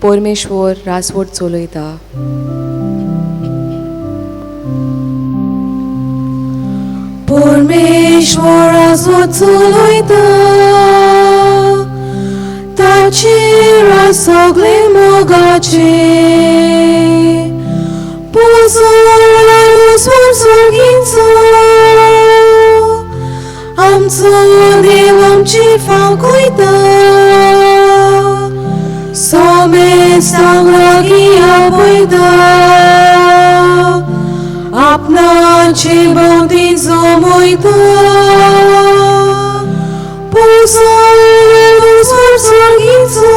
परमेश्वर राजवट चलयता. परमेश्वर राजवट चलयता, ताचेर सगळे मोगाचे पोसोलानो स्वर स्वर्गींचो आमचो देव आमची फावकयता सोमेस्तांक लागीं आपयता आपणाचे भोंवती जमयता पोसोलानो स्वर स्वर्गींचो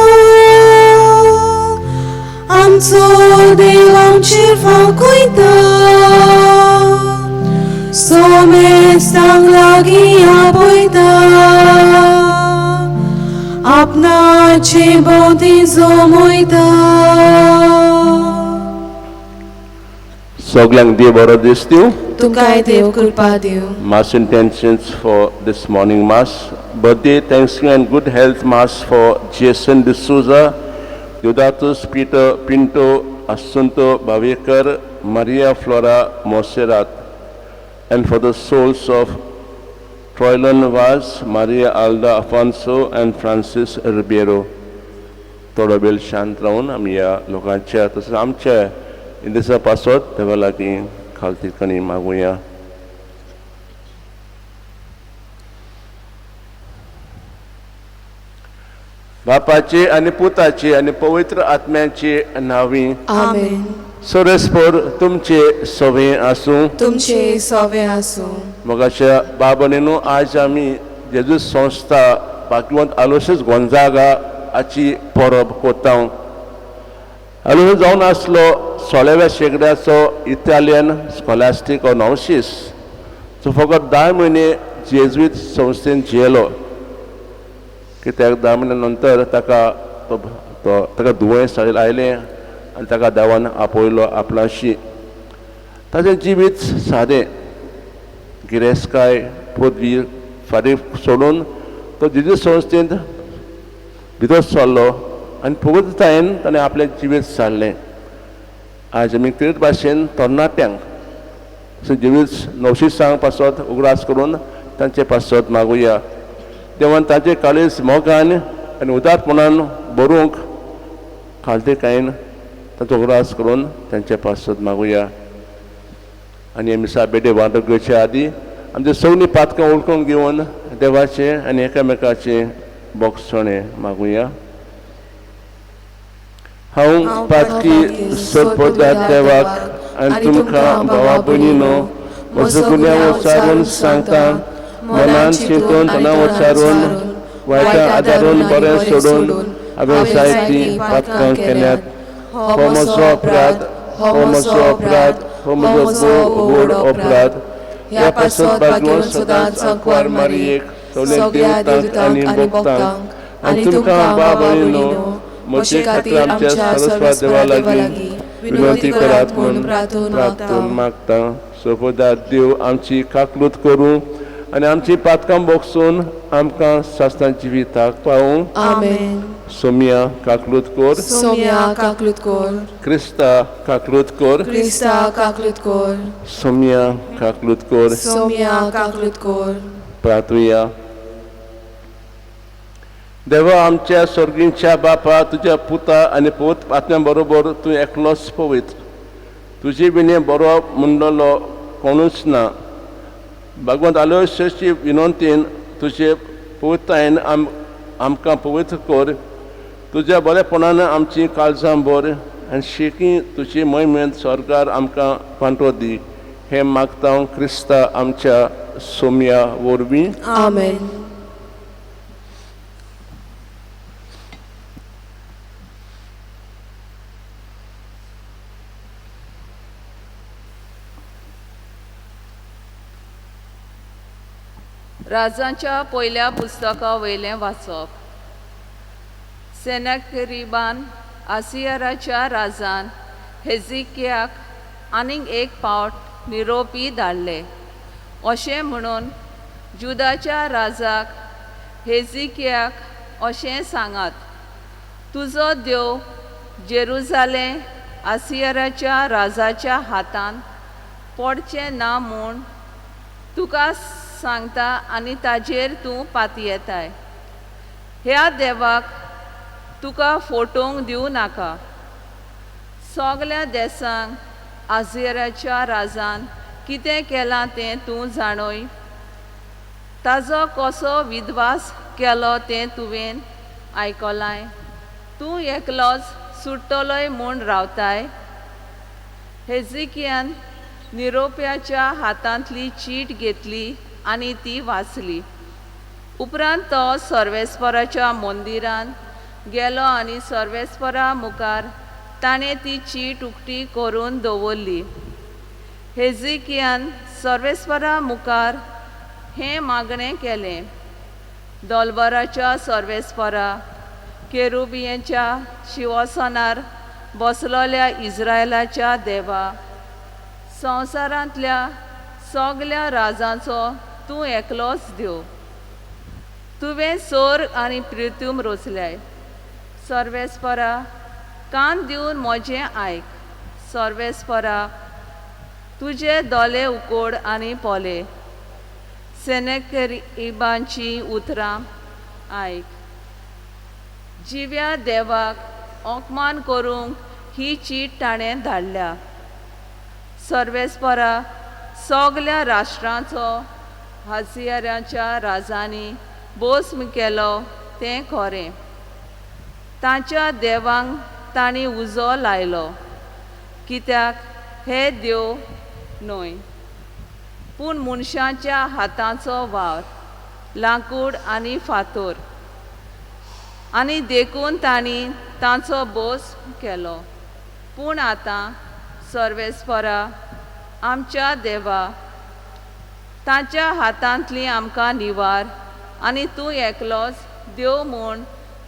आमचो देव आमचेर फावकयता सोमेस्तांक लागीं आपयता आपणाचे भोंवती जमयता. सगल्यांक देव बरो दीस दिवं. तुमकांय देव कृपा दिवं. Mass intentions for this morning Mass. Birthday, Thanksgiving and good health Mass for Jason D'Souza, Deodatus Peter Pinto, Assunto Bhavekar, Maria Flora Monserrat, and for the souls of Troilon Vaz, Maria Alda Afonso and Francis Ribeiro. थोडो वेळ शांत रावन आमी ह्या लोकांच्या तशेंच आमच्या दिसा पासत देवा लागीं खालतीकणी मागुया. बापाचे आनी पुताचे आनी पवित्र आत्म्याचे नांवी. आमेन. सरस्पर तुमचे सवे आसूं. तुमचे सवे आसूं. मोगाच्या बाबणीनो, आज आमी जेजूस संस्था भाग्यवंत आलोशियस गोंजागा हाची परब कोता. आलोशियस जावन आसलो 16व्या शेंकड्याचो इटालियन स्कॉलास्टीक ओ नवशीस, जो फकत 10 म्हयने जेजुईत संस्थेन जियेलो, कित्याक 10 म्हयन्या नंतर ताका तो ताका दुयेंस आयलें आनी ताका देवान आपयलो आपणाशी. ताचें जिवीत सादें, गिरेस्तकाय पदवी फाटीं सोडून तो जेजू संस्थेंत भितर सरलो आनी पवित्रतायेन ताणें आपलें जिवीत सारलें. आज आमी तेच भाशेन तरणाट्यांक जिवीत नवशिसांक पासत उगडास करून तांचे पासत मागुया. देवान तांचे काळीज मोगान आनी उदारपणान बरोवंक खालतीकायेन तांचो उगडास करून तांचे पासत मागुया. आनी मिसा बेडे वांटो घेवचे आदी आमचे सगळीं पातकां वळखून घेवन देवाचें आनी एकामेकाचें बोगसणें मागुया. हांव पातकी सोदपोदार देवाक आनी तुमकां भावा भयणीनो म्हजो गुन्यांव उच्चारून सांगता, मनान चिंतून तणाव उच्चारून वायटां आदारून बरें सोडून हांवें जायतीं पातकां केल्यात. हो म्हजो अपराध, हो म्हजो अपराध, हो म्हजो भोव व्हड अपराध. ह्या पासत भाग्यवंत सदांच आंकवार मारयेक, सगल्या देवतांक आनी भक्तांक आनी तुमकां भाव भयणीनो म्हजे खातीर आमच्या सरस्वत देवा लागीं विनंती करात म्हूण प्रार्थून मागता. सोपोदार देव आमची काकलूत करूं आनी आमची पातकां बोगसून आमकां सासणां जिविताक पावूं. आमेन. सोमिया काकलूत कोर. सोम्या काकलूत कोर. क्रिस्ता काकलूत कोर. क्रिस्ता काकलूत कोर. सोमिया काकलूत कोर. सोम्या काकलूत कोर. प्रार्थुया. देवा आमच्या स्वर्गींच्या बापा, तुज्या पुता आनी पूत आत्म्या बरोबर तूं एकलोच पवित्र, तुजे विणे बरो म्हणलेलो कोणूच ना. भगवंत आलोशियसची विनंतीन तुजे पवित्रतायेन आमकां पवित्र कर. तुज्या बरेपणान आमची काळजां भर आनी शेकी तुजी महिमेंत स्वर्गार आमकां वांटो दी. हें मागता क्रिस्ता आमच्या सोम्या वरवीं. आमेन. राजांच्या पयल्या पुस्तका वयलें वाचप. सेनाकरीबान आसियाराच्या राजान हेजिकियाक आनीक एक पावट निरोपी धाडले अशें म्हणून जुदाच्या राजाक हेजिकियाक अशें सांगात, तुजो देव जेरुजालें आसियराच्या राजाच्या हातान पडचें ना म्हूण तुका सांगता आनी ताजेर तूं पातयेताय. ह्या देवाक तुका फटोवंक दिवं नाका. सगल्या देसांक आसियराच्या राजान कितें केलां तें तूं जाणय. ताजो कसो विद्वास केलो तें तुवें आयकलाय. तूं एकलोच सुट्टलोय म्हूण रावताय. हेजिकियान निरोप्याच्या हातांतली चीट घेतली आनी ती वाचली. उपरांत तो सर्वेस्पराच्या मंदिरांत गेलो आनी सर्वेस्परा मुखार ताणें ती चीट उक्ती करून दवरली. हेजिकियान सर्वेस्परा मुखार हें मागणें केलें, दोलबराच्या सर्वेस्परा, केरुबियांच्या शिवसनार बसलोल्या इस्रायलाच्या देवा, संवसारांतल्या सगल्या राजांचो तूं एकलोच देव. तुवें सोर्ग आनी पृथ्वी रचल्याय. सर्वेस्परा, कान दिवन म्हजें आयक. सर्वेस्परा, तुजे दोले उकोड आनी पोले. सेनेकरिबांची उतरां आयक. जिव्या देवाक अपमान करूंक ही चीट ताणें धाडल्या. सर्वेस्परा, सगल्या राष्ट्रांचो हसियाराच्या राजांनी भस्म केलो तें खरें. तांच्या देवांक तांणी उजो लायलो, कित्याक हे देव न्हय पूण मनशाच्या हाताचो वावर, लांकूड आनी फातोर, आनी देखून तांणी तांचो भोस केलो. पूण आतां सर्वेस्परा, आमच्या देवा, तांच्या हातांतली आमकां निवार आनी तूं एकलोच देव म्हूण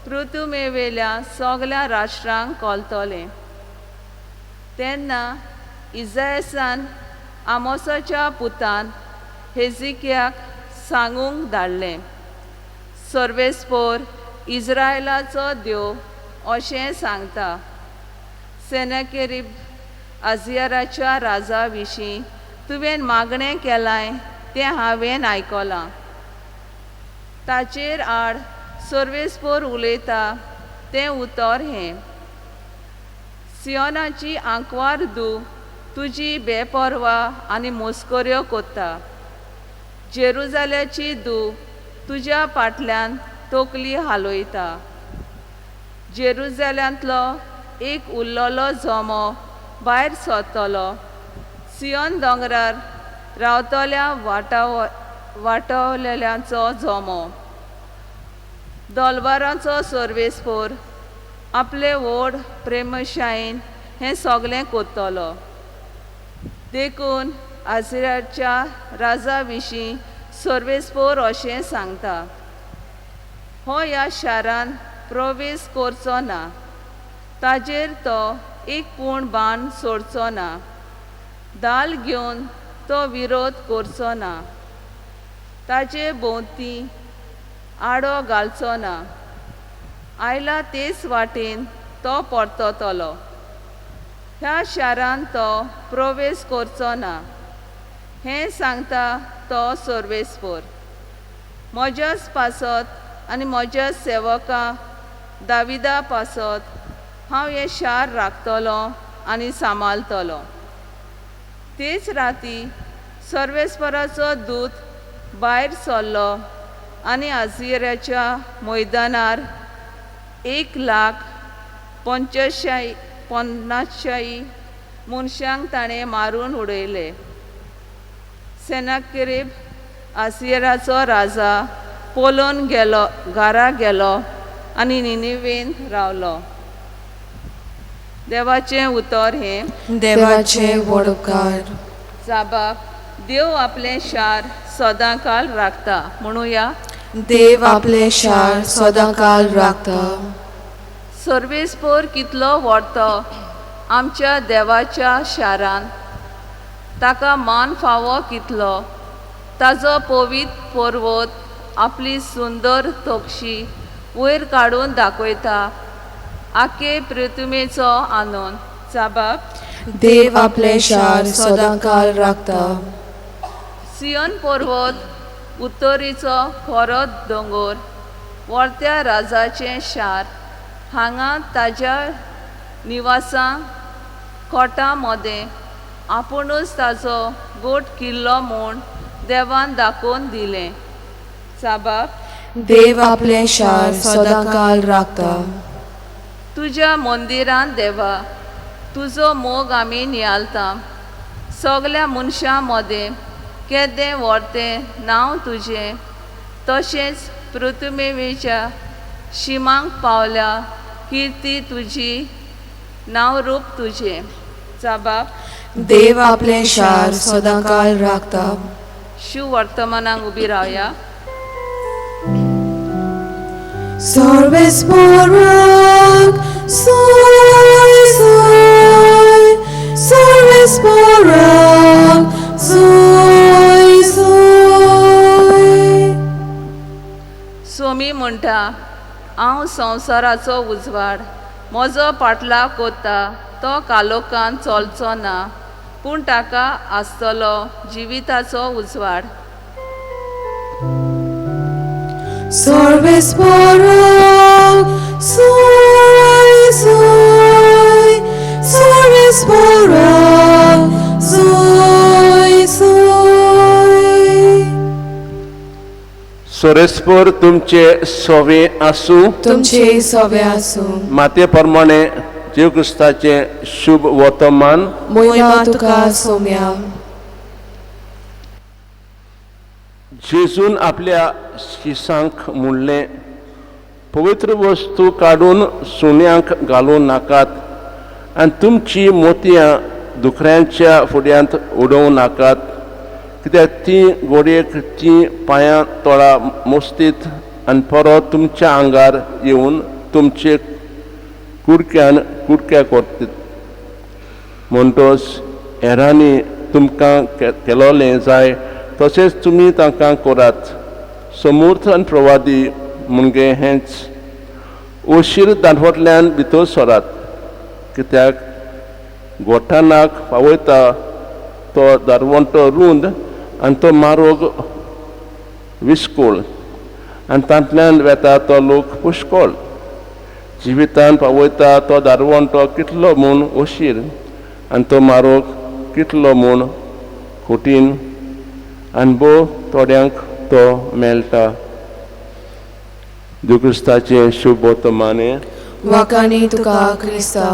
पृथ्वीवेल्या सगल्या राष्ट्रांक कळटलें. तेन्ना इजायसान आमोसाच्या पुतान हेजिकियाक सांगूंक धाडलें, सर्वेस्पोर इस्रायलाचो देव अशें सांगता, सेनाकेरीब आजियाराच्या राजा विशीं तुवें मागणें केलां तें हांवें आयकलां. ताचेर आड सर्वेस्पोर उलयता तें उतर हें, सियोनाची आंकवार धूव तुजी बेपर्वा आनी मस्कऱ्यो कोत्ता. जेरुजाल्याची धूव तुज्या फाटल्यान तकली हालयता. जेरुजाल्यांतलो एक उरलेलो जमो भायर सरतलो, सियोन दोंगरार रावतल्या वाटवलेल्यांचो जमो. दोलवारांचो सर्वेस्पोर आपले व्हड प्रेमशायेन हें सगलें कोत्तलो. देखून आजिराच्या राजा विशीं सर्वेस्पोर अशें सांगता, हो ह्या शारान प्रवेश करचो ना, ताजेर तो एक पूण बाण सोडचो ना, दाल घेवन तो विरोध करचो ना, ताजे भोंवती आडो घालचो ना, आयला तेच वाटेन तो परततलो, ह्या शारान तो प्रवेश करचो ना, हें सांगता तो सर्वेस्पोर. म्हज्याच पासत आनी म्हज्या सेवका दाविदा पासत हांव हें शार राखतलो आनी सांबाळतलो. तेच राती सर्वेस्पराचो दूत भायर सरलो आनी आजिराच्या मैदानार 1,85,000 मनशांक ताणें मारून उडयले. सेनाकेरीब आसियराचो राजा पळोवन गेलो, घरा गेलो आनी निनिवेन रावलो. देवाचें उतर हें. देवाचे व्हड उपकार. जाबाक, देव आपलें शार सदांकाल राखता म्हणुया. देव आपलें शार सदांकाल राखता. सर्वेस्पोर कितलो व्हडतो आमच्या देवाच्या शारान, ताका मान फावो कितलो. ताजो पवित्र पर्वत आपली सुंदर तोक्षी वयर काडून दाखयता आखे पृथ्वीचो आनंद. जाबाब. देव आपलें शार सदांकाल राखता. सियोन पर्वत उत्तरेचो खरो दोंगोर, वर्त्या राजाचें शार, हांगा ताज्या निवासा कोटा मदें आपुणूच ताजो गोट किल्लो म्हूण देवान दाखोवन दिलें. जाबाब. देव आपलें शार सदांकाल राखता. तुज्या मंदिरांत देवा तुजो मोग आमी नियालता. सगल्या मनशां मदें केदें व्हरतें नांव तुजें, तशेंच पृथ्वीच्या शिमांक पावल्या किर्ती तुजी नांव रूप तुजें. जाबाब. देव आपलें शार सदांकाल राखता. शिव वर्तमानाक उबी रावया. सर्वेस्पराक सोय सोय, सर्वेस्पराक सोय सोय. सोमी म्हणटा, हांव संवसाराचो उजवाड, म्हजो पाटलाव कोत्ता तो कालोकान चलचो ना, पूण ताका आसतलो जिविताचो उजवाड. सर्वेस्पराक सोय सोय, सर्वेस्पराक सोय सोय. सोरेस्पर तुमचे सोवे आसूं. तुमचे सवे आसूं. माते प्रमाणे जेव क्रिस्ताचें शुभ वर्तमान. मोहिमा तुका सोम्या. जेजून आपल्या शिसांक म्हणलें, पवित्र वस्तू काडून सुण्यांक घालूं नाकात आनी तुमची मोतयां दुकऱ्यांच्या फुड्यांत उडोवं नाकात, कित्याक तीं गोडयेक तीं पांयां तोळा मोस्तीत आनी परत तुमच्या आंगार येवन तुमचे कुडक्यान कुडक्या करतीत. म्हणटच हेरांनी तुमकां केलोलें जाय तशेंच तुमी तांकां करात. समूर्थ आनी प्रवादी मुणगे हेंच. ओशीर दांडवटल्यान भितर सरात, कित्याक गोठाणाक पावयता तो दारवंटो रूंद आनी तो मारोग विस्कोळ आनी तांतल्यान वेता तो लोक पुष्कळ. जिवितान पावयता तो दारवंटो कितलो म्हूण ओशीर आनी तो मारोग कितलो म्हूण कठीण आनी भोव थोड्यांक तो मेळटा. देव शुभ वर्तमाने. वाकाणी तुका क्रिस्ता.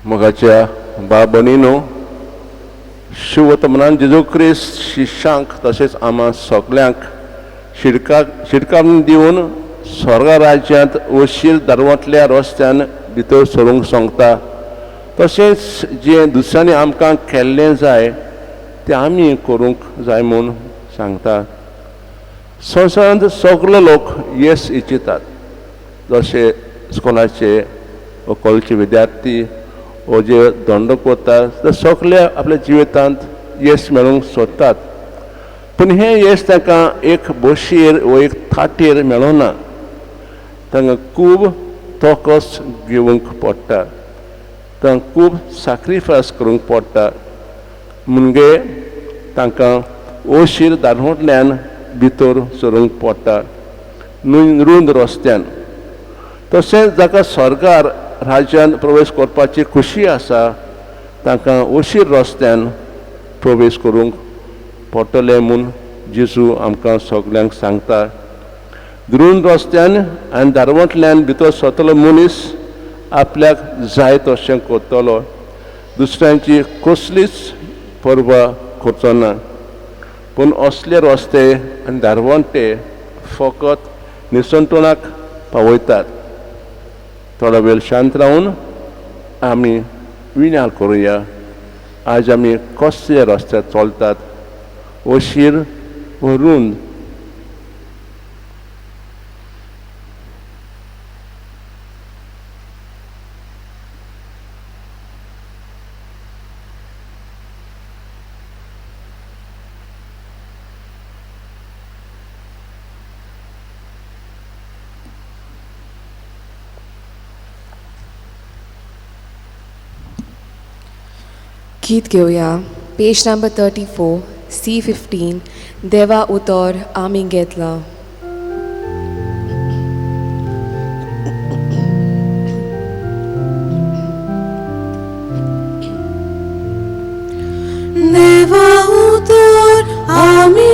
मोगाच्या बाबणीनो, शुभ वर्तमानान जेजू क्रिस्त शिश्यांक तशेंच आमा सगल्यांक शिडकावणी दिवन स्वर्ग राज्यांत वशीर दरवंतल्या रस्त्यान भितर सरूंक सांगता. तशेंच जें दुसऱ्यांनी आमकां केल्लें जाय तें आमी करूंक जाय म्हूण सांगता. संवसारांत सगलो लोक येस इच्छितात, जशे स्कुलाचे वा कॉलेजचे विद्यार्थी वो जे धंदो करतात ते सगळे आपल्या जिवितांत येस मेळोवंक सोदतात. पूण हें येस तांकां एक बशयेर वो एक थाटेर मेळना, तांकां खूब तोकस घेवंक पडटा, तांकां खूब साक्रिफायस करूंक पडटा. म्हणजे तांकां ओशीर दारवंतल्यान भितर सरूंक पडटा, रूंद रस्त्यान. तशेंच जाका स्वर्गार राज्यान प्रवेश करपाची खुशी आसा तांकां ओशीर रस्त्यान प्रवेश करूंक पडटलें म्हूण जेजू आमकां सगल्यांक सांगता. द्रून रस्त्यान आनी दारवंतल्यान भितर सरतलो मनीस आपल्याक जाय तशें करतलो, दुसऱ्यांची कसलीच पर्वा करचो ना. पूण असले रस्ते आनी दारवंटे फकत निसंतोणाक पावयतात. थोडो वेळ शांत रावन आमी विण्याल करुया. आज आमी कसले रस्त्यार चलतात, ओशीर वो रूंद? गीत घेवया. पेज नंबर 34, C 15, देवा उतर आमी घेतलां. देवा उतर आमी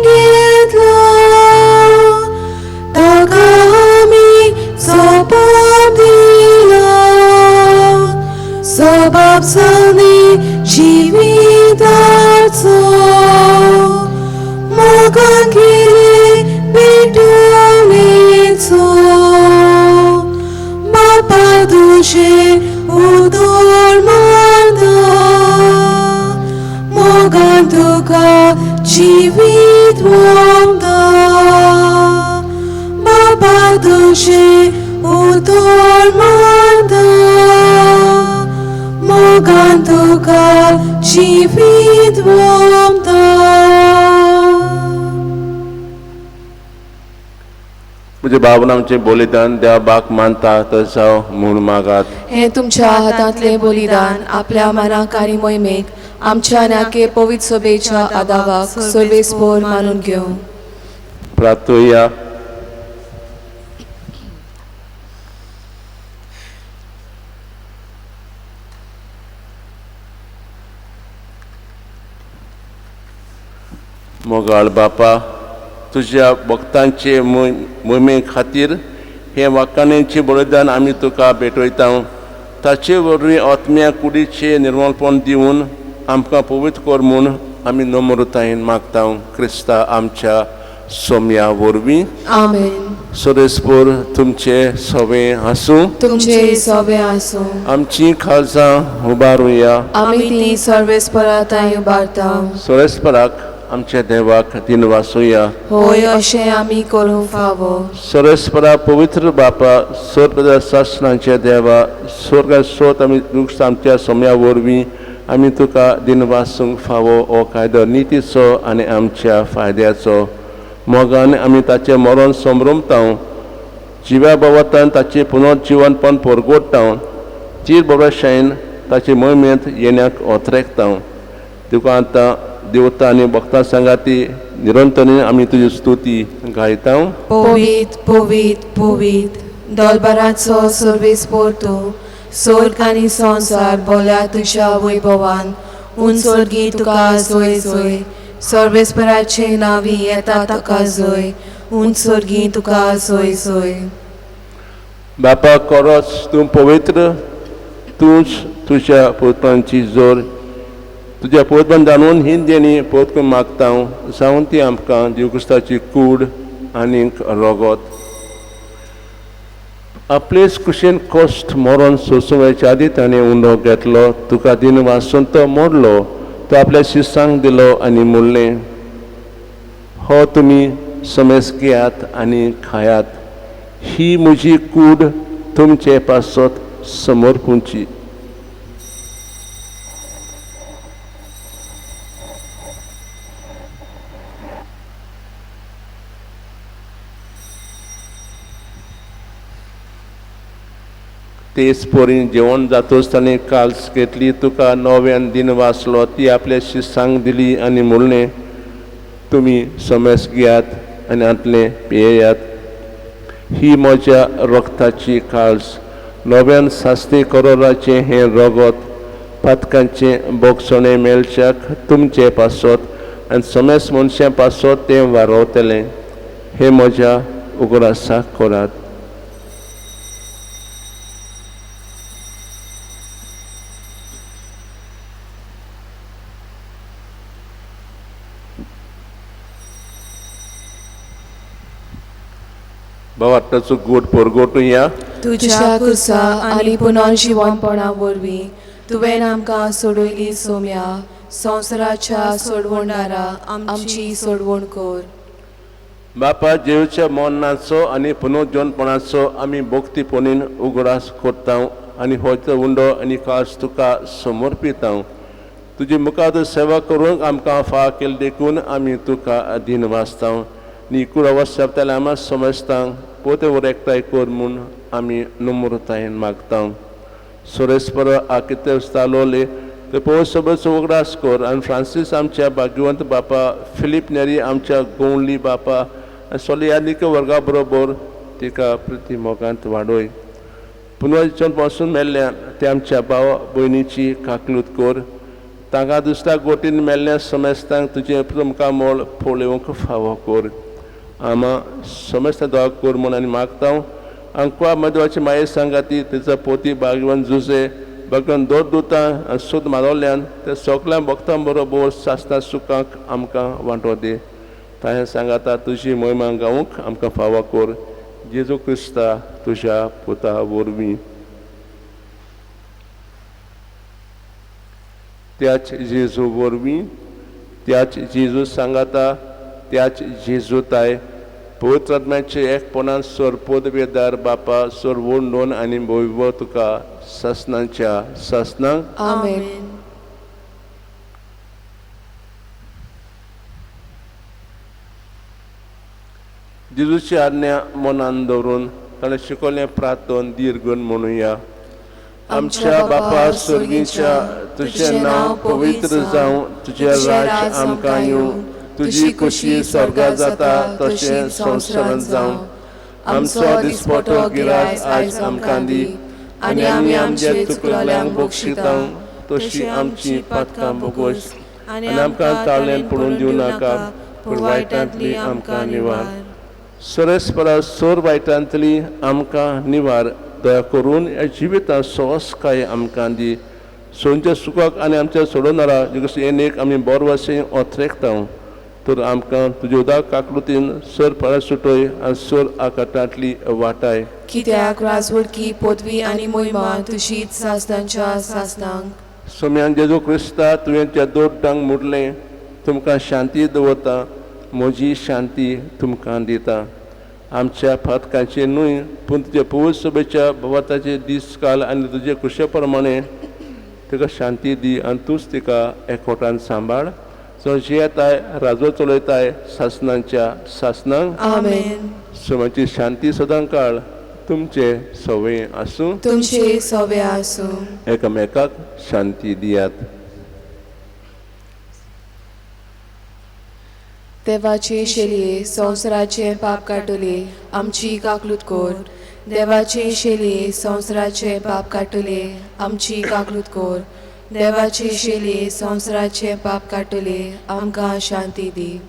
घेतलां, ताका आमी सोपाप दिला, सोबाब जावनी जिविताचो, मोगान केले पेटवणेचो, बापा तुजें उतर मानता, मोगान तुका जिवीत वोमता, बापा तुजें उतर मानता, मोगान तुका जिवीत वोमता. म्हजे बाबून आमचें बलिदान देवा बाक मानता तसो म्हूण मागात. हें तुमच्या हातांतलें बलिदान आपल्या मनाक आनी मोहिमेक आमच्या नाके पवित्र सभेच्या आदावाक सर्वेस्पोर मानून घेवं. प्रार्थुया. मोगाळ बापा, तुज्या भक्तांचे मोहिमे खातीर हें वाखाणेचें बलिदान आमी तुका भेटयता. ताचे वरवीं आत्म्या कुडीचें निर्मलपण दिवन आमकां पवित्र कर म्हूण आमी नम्रतायेन मागता, क्रिस्ता आमच्या सोम्या वरवीं. आमेन. सोरेस्पोर तुमचे सवे आसूं. तुमचे सोबे आसूं. आमची खालसां उबारुया. आमी ती सर्वेस्पराताय उबारता. सोरेस्पराक आमच्या देवाक दिन वासुया. होय, अशें आमी करूंक फावो. सोरेस्परा पवित्र बापा, स्वर्ग सासणाच्या देवा, स्वर्गा सोत आमी दुख्ख आमच्या सोम्या वरवीं आमी तुका दिन वासूंक फावो. हो कायदो नितीचो आनी आमच्या फायद्याचो. मोगान आमी ताचें मरण समरमता, जिव्या बाबतान ताचें पुनर्जिवनपण परगोडटा, चीर बरोशायेन ताचे मोहिमेंत येण्याक ओतरेकता. तुका आतां देवता आनी भक्तां सांगाती निरंतरणी आमी तुजी स्तुती गायता. पवीत पवीत पवीत दोलबाराचो सर्वेस्पोर तूं, स्वर्ग आनी संवसार बोल्या तुज्या वैभवान. उंच स्वर्गी तुका जोय जोय, सर्वेस्पराचे नांवी येता ताका जोय, उंच स्वर्गी तुका जोय जोय. बापा कोरोच तूं पवित्र, तूंच तुज्या पुतांची जोर. तुज्या पोतबन जाणून ही देणी पोतकून मागता, जावन ती आमकां देवक्रिस्ताची कूड आनीक रगत. आपलेच कुशीन कश्ट मरण सोंसूंक आदी ताणें उंडो घेतलो, तुका दिन वासून तो मोडलो, तो आपल्या शिसांक दिलो आनी म्हणलें, हो तुमी समेस घेयात आनी खायात, ही म्हजी कूड तुमचे पासत समर्पूंची. तेच परी जेवण जातोच ताणें काल्स घेतली, तुका नव्यान दिन वाचलो, ती आपल्या शिसांक दिली आनी म्हणलें, तुमी समेस घेयात आनी हांतलें पियेयात, ही म्हज्या रक्ताची काल्स, नव्यान सास्ती करोराचें हें रगत पातकांचें बोगसणें मेळच्याक तुमचे पासत आनी समेस मनशां पासत तें वारवतलें. हें म्हज्या उगडासाक करात. बाबा गोड परगोटुया. तुज्या कुर्सा आनी पुनर्जिवनपणा वरवीं तुवें आमकां सोडयली सोम्या, संवसाराच्या सोडवणदारा आमची सोडवण कर. बापा जेवच्या मरणाचो आनी पुनर्जनपणाचो आमी भक्तीपणीन उगडास करता आनी हो उंडो आनी खास तुका समर्पिता. तुजी मुखार सेवा करूंक आमकां फाव केली देखून आमी तुका अधीन वाचता. निकूळ अवस्था आमी समजता पोते वर एकठांय कर म्हूण आमी नम्रतायेन मागता. सोरेस्पर आकिते तालोले ते पवित्र उगडास कर आनी फ्रांसीस आमच्या भाग्यवंत बापा, फिलीप नेरी आमच्या गोंवली बापा आनी सोलियानिक वर्गा बरोबर तिका प्रिती मोगांत वाडय. पुनर्जन पासून मेल्ल्या ते आमच्या भाव भयणीची काकलूत कर. तांकां दुसऱ्या गोटीन मेल्ल्या समेस्तांक तुजें तुमकां मोल पळोवंक फावो कर. आमा समेस्तां दवा कर म्हूण आनी मागता. आंकवा मदवाची माये सांगाती तेचो पोती भागवंत जुजे भगवान दोर दुतां आनी सोद मारवल्यान ते सगळ्या भक्तां बरोबर सासना सुखाक आमकां वांटो दी. ताणें सांगाता तुजी मोहिमा गावंक आमकां फावो कर. जेजू क्रिस्ता तुज्या पुता वरवीं. त्याच जेजू वरवीं, त्याच जेजू सांगाता, त्याच जेजू ताय पवित्र आत्म्याचे एकपणान सोर पदवेदार बापा सोर वंडोन आनी भोव तुका सासनाच्या सासनाक. आमेन. जेजूची आज्ञा मनान दवरून ताणें शिकवलें प्रार्थन दीर्घन म्हणुया. आमच्या बापा स्वर्गीच्या, तुजें नांव पवित्र जावं, तुजें राज्य आमकां येवं, तुजी खुशी स्वर्गात जाता तशें संवसारांत जावं. आमचो दिसपटो गिरास आयज आमकां दी आनी आमी आमच्या चुकल्यांक बक्षिता तशी आमची पातकां बोगोस आनी आमकां ताळ्यान पडून दिवं नाका, पूण वायटांतली आमकां निवार. सरस सोर वायटांतली आमकां निवार. दया करून ह्या जिवितांत सोंसकाय आमकां दी. सोंच्या सुखाक आनी आमच्या सोडोनारा जें एक आमी बरो अशें ओथरेकता तर आमकां तुज्या उदक काकलुतीन सर पळा सुटय आनी सर आकाटांतली वाटाय. कित्याक राजवडकी पदवी आनी मोहिमा तुजीच सासनांच्या सासनांक. सोम्यान जेजू क्रिस्ता, तुवें त्या दोड्डांक मुडलें, तुमकां शांती दवरता, म्हजी शांती तुमकां दिता. आमच्या फातकांचे न्हय पूण तुज्या पवित्र सभेच्या भवाताचे दीस काल आनी तुजे कृशे प्रमाणे तुका शांती दी आनी तूंच तिका एकवटान सांबाळ. जो जियेताय राजो चलयताय सासनांच्या सासनांक. आमेन. सोमाची शांती सदां काळ तुमचे सवय आसूं. तुमचे सवे आसूं. एकामेकाक शांती दियात. देवाचे शेलये संवसाराचे पाप काडटले आमची काकलूत कोर. देवाचे शेलये संवसाराचे पाप काडटले आमची काकलूत कोर. देवाचे शेलये संवसाराचे पाप काडटले आमकां शांती दी.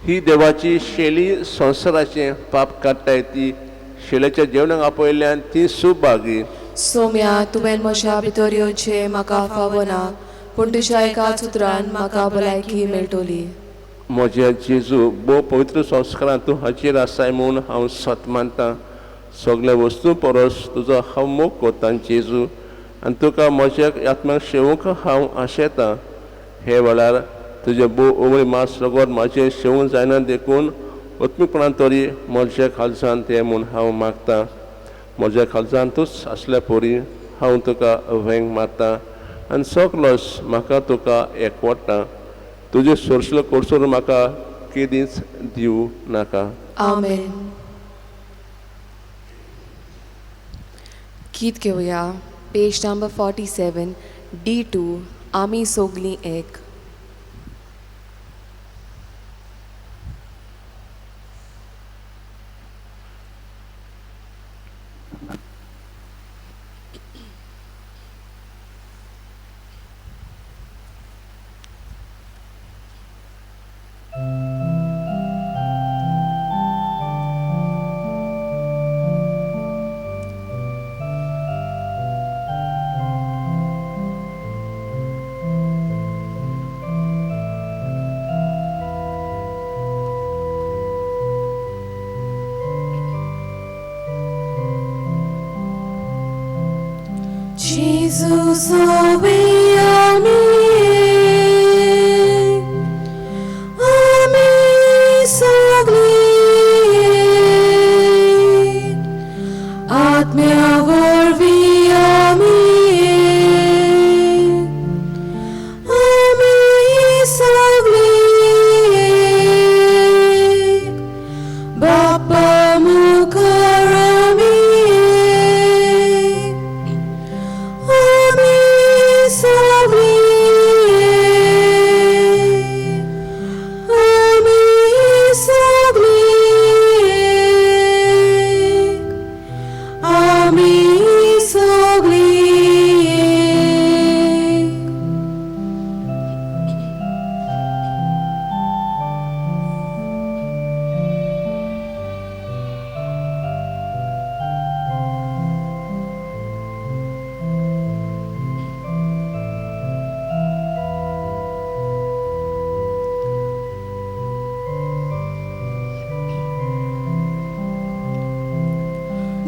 ही देवाची शेली संवसाराचें पाप काडटाय ती शेल्याच्या जेवणाक आपयल्ल्यान ती सुभागी. सोम्या, तुवें म्हज्या भितर येवचें म्हाका फावना, पूण तुज्या एकाच उतरान म्हाका भलायकी मेळटली. म्हज्या जेजू, भोव पवित्र संस्कारान तूं हाजीर आसाय म्हूण हांव सत मानता. सगल्या वस्तू परस तुजो हांव मोग करता जेजू, आनी तुका म्हज्या आत्म्याक शेवूंक हांव आशेतां. हे वेळार तुजें भोव उमळी मास रगत म्हाजें शेवूंक जायना देखून आत्मीकपणान तरी म्हज्या खालसान तें म्हूण हांव मागतां. म्हज्या खालजांतूच आसल्या परी हांव तुका वेंग मारता आनी सगलोच म्हाका तुका एकवटा. तुजें सोरसलो कोरसोर म्हाका केदींच दिवं नाका. आमेन. गीत घेवया पेज नंबर 47 D2 आमी सोगलीं एक. Jesus, ave ami, ami sogli, atmya vorvi ami, ami sogli, Bapa mukar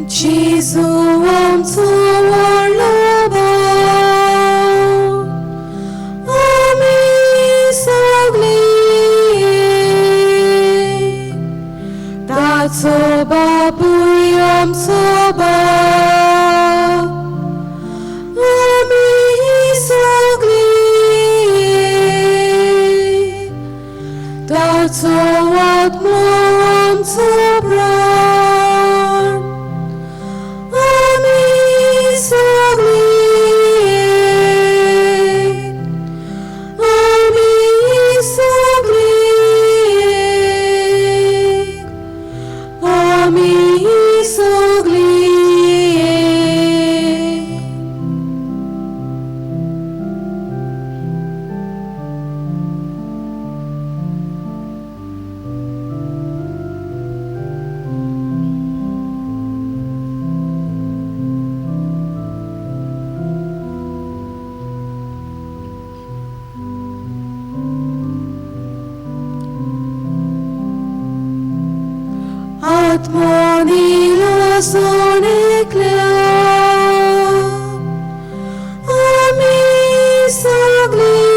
जेजू आमचो व्हडलो भाव आमी सगळीं ताचो बापूय आमचो बाप आमी सगळीं ताचो आत्मो आमचो प्राण आमी सगळीं आमी सगळीं आमी सगळीं. आत्मो दिलो सोणेकल्या आमी सगळीं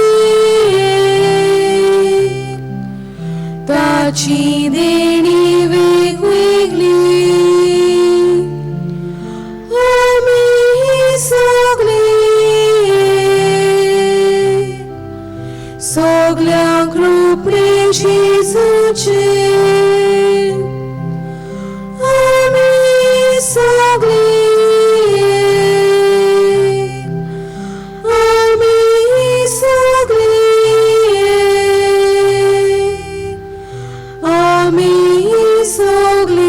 ताची देणी वेगवेगळी आमी सगळीं सगळ्यांक रुपणें जेजूचें आमी सगळीं आमी सगळीं आमी सगळीं.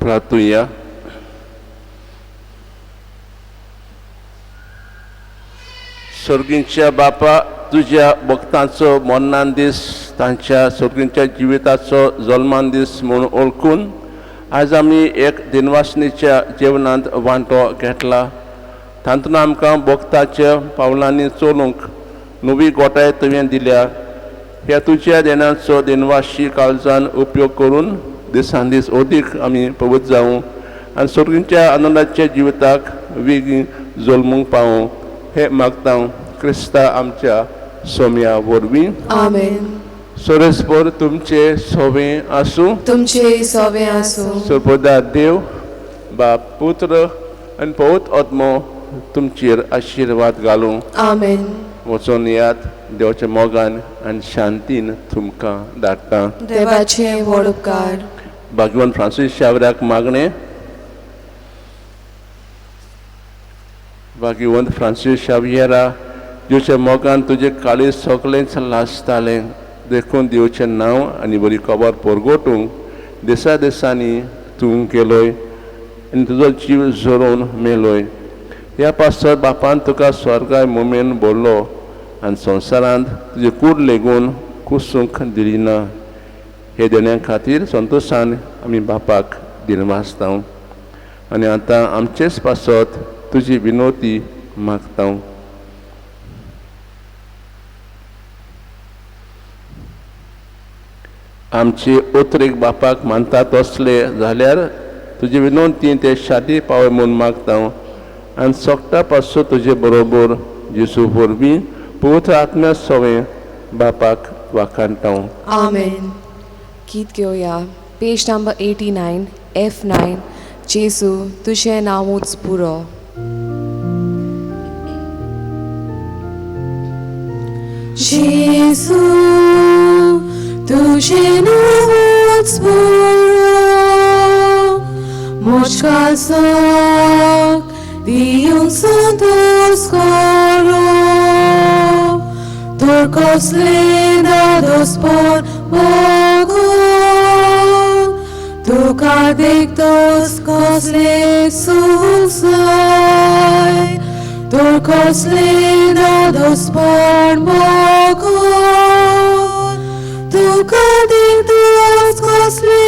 प्रार्थुया. सर्गींच्या बापा, तुज्या भक्तांचो मरणान दीस तांच्या सर्गींच्या जिविताचो जल्मान दीस म्हूण वळखून आज आमी एक दिनवासनीच्या जेवणांत वांटो घेतला. तातूंत आमकां भक्ताच्या पावलांनी चलूंक नवी गोठाय तुवें दिल्या. ह्या तुज्या देण्याचो दिनवाशी काळजान उपयोग करून दिसान दीस अदीक आमी पवित्र जावं आनी सर्गींच्या आनंदाच्या जिविताक वेगीं जल्मूंक पावूं हें मागता क्रिस्ता आमच्या सोम्या वरवीं. आमेन. सोरेस्पर तुमचे सोवे आसूं. तुमचे सोवे आसूं. सर्वदा देव बाप पुत्र आनी पवित्र आत्मो तुमचेर आशिर्वाद घालूं. आमेन. वचून येयात देवाच्या मोगान आनी शांतीन तुमकां धाडटा. देवाचे व्हड उपकार. भाग्यवान फ्रांसीस शावऱ्याक मागणें. भाग्यवंत फ्रांसीस शावियरा, दिवच्या मोगान तुजें काळीज सगळेंच लासतालें, देखून दिवचें नांव आनी बरी खबर परगटूंक दिसा दिसांनी तूं गेलोय आनी तुजो जीव झरोवन मेलोय. ह्या पासत बापान तुका स्वर्गाय मोमेन भरलो आनी संवसारांत तुजी कूड लेगून कुसूंक दिली ना. हे देण्या खातीर संतोशान आमी बापाक दिनवासता आनी आतां आमचेच पासत तुजी विनोती मागता. आमची उतरेक बापाक मानता तसले जाल्यार तुजी विनोती ते शादी पावय म्हूण मागता आनी सोगटा पासून तुजे बरोबर जेजू वरवीं पवित्र आत्म्या सवें बापाक वाखाणटा. आमेन. गीत घेवया, पेज नंबर 89, F9, जेजू तुजें नांवूच पुरो. जेजू तुजें नांवूच पुरो, म्हज्या काळजाक दिवंक संतोस करो, तर कसलें धादोसपण भोगून तुका देखतोस कसलें सूख जाय, तर कसलें धादोसपण भोगून तुका देखतोस कसलें